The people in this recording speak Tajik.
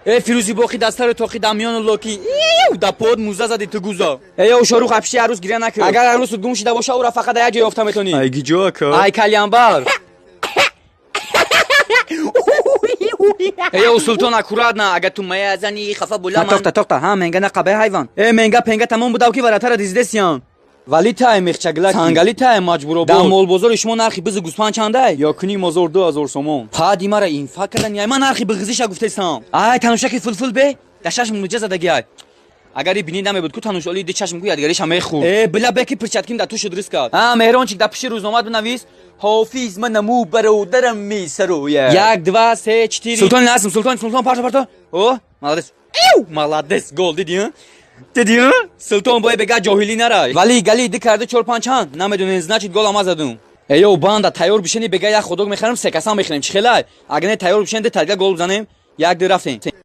Э, Фирӯзи боқи, дастаро тоқи дамёну локи да под муза зади ту гуза. Э, ё Шорух, апши арӯс гиря накун. Агар арӯсут гум шида боша, ӯра фақат як ҷо ёфта метонӣ. Ай гиҷо, ака? Ай калянбар. Э, ё Султон, аккуратно, агар ту мая зани, хафа була ман. Тохта, тохта, ҳа, менга на қабе ҳайван. Э, менга пенга тамом будав ки варатара диздесиян. Вали тай мехчаглаки. Сангали тай маҷбуробод. Дар молбозори шумо нархи бизу гӯспанд чандай? 1,5 ҳазор, 2 ҳазор сомон. Пади мара инфа кардани, ай ман нархи бигизиша гуфтесам. Ай танушаки фулфул бе, дар чашм муҷа задаги ай. Агар бини намебуд ку танушоли ди чашм ку ядгариша мехӯрд. Э, била беки перчатким да ту шуд рис кард. А, Меҳрончик, дар пиши рӯзномат бинавис: «Ҳофиз манаму бародарам месарояд». Як, два, се, четыре. Султон насм, Султон, Султон, парто, парто. О, молодец. Молодец, гол диди, диди? Султон бой бега ҷоҳилӣ нарай. Вали гали ди карди чор панҷ чанд? Намедонем, значит, гол ама задум. Эё, банда, тайёр бишени, бега як ходок мехарам, се касам мехӯрем. Чӣ хелай? Агар не тайёр бишен, ди тайга гол бизанем. Як, ду, рафтем.